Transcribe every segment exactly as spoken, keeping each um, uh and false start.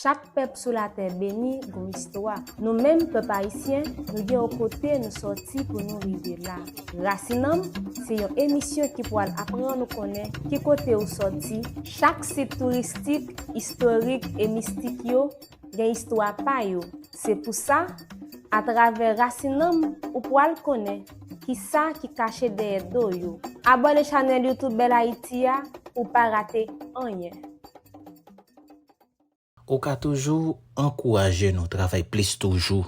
Chak pèp sou latè beni gon istwa. Nou menm pèp ayisyen, nou gen yon kote nou sòti pou nou rive la. Rasin Nanm se yon emisyon ki pral aprann ou konnen ki kote ou sòti. Chak sit touristik, istorik e mistik yo gen istwa pa yo. Se pou sa, atravè Rasin Nanm, ou pral konnen kisa ki kache dèyè do yo. Abòne chanèl YouTube Bèl Ayiti a pou w pa rate anyen. Ou ka toujou ankouraje nou travay plis toujou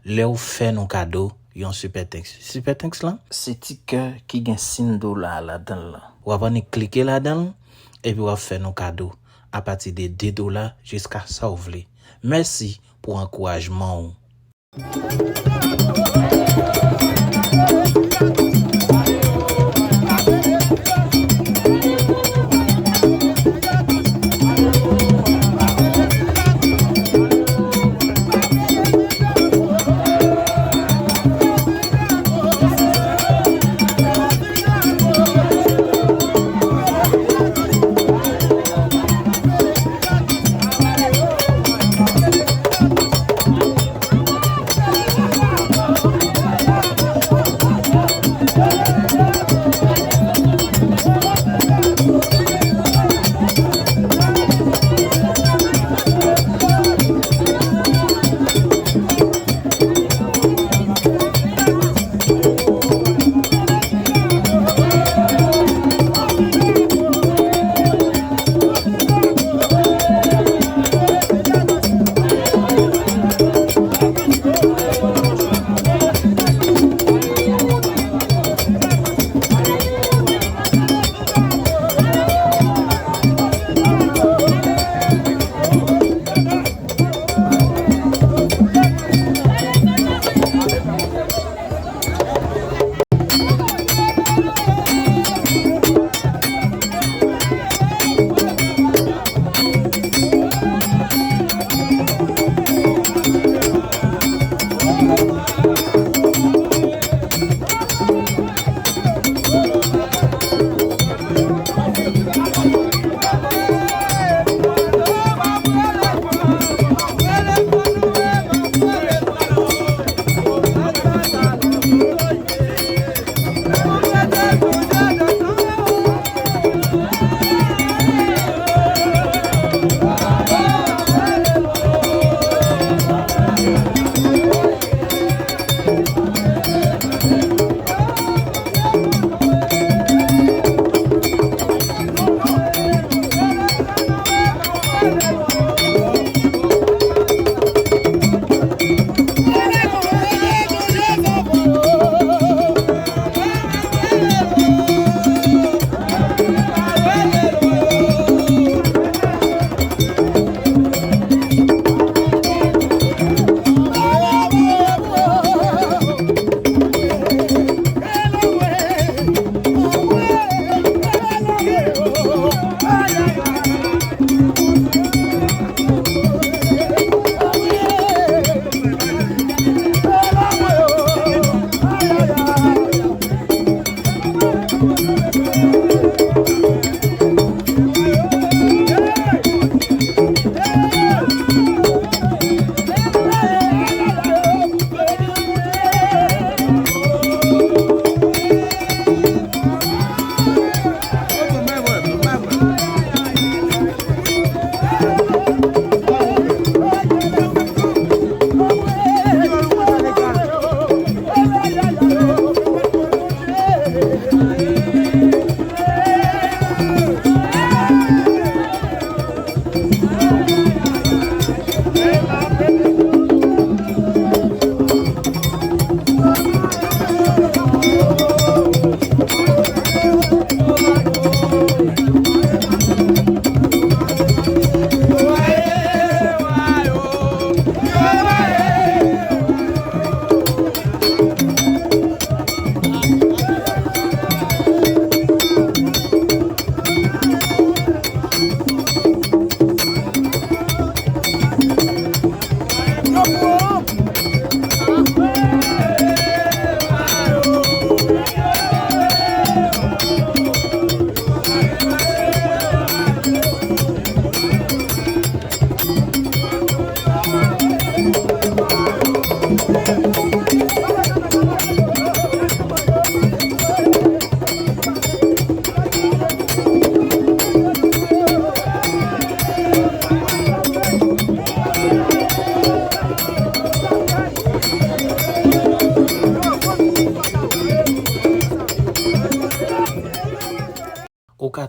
lè w fè nou kado yon Super Thanks. Super Thanks lan, se ti kè ki gen siy dola a ladan l lan. W ap annik klike ladan l, epi w ap fè nou kado apati de de dola jiska sa w vle. Mèsi pou ankourajman w.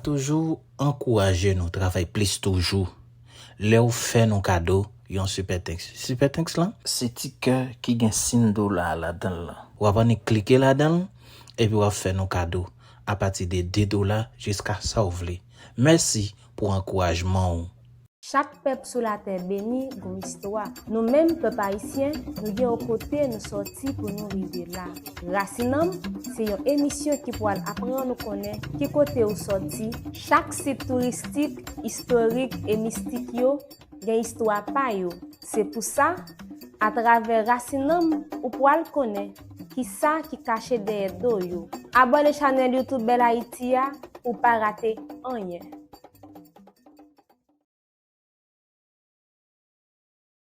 Toujou ankouraje nou travay plis toujou. Lè w fè nou kado yon Super Thanks. Super Thanks lan, se ti kè ki gen siy dola a ladan l lan. W ap annik klike ladan l, epi w ap fè nou kado apati de de dola jiska sa w vle. Mèsi pou ankourajman w. Chak pèp sou latè beni gon istwa. Nou menm pèp ayisyen, nou gen yon kote nou sòti pou nou rive la. Rasinanm se yon emisyon ki pwal aprann ou konnen ki kote ou sòti. Chak sit touristik, istorik e mistik yo gen istwa pa yo. Se pou sa, atravè Rasinanm ou pwal konnen kisa ki kache dèyè do yo. Abòne chanèl YouTube Bèl Ayiti a pou w pa rate anyen.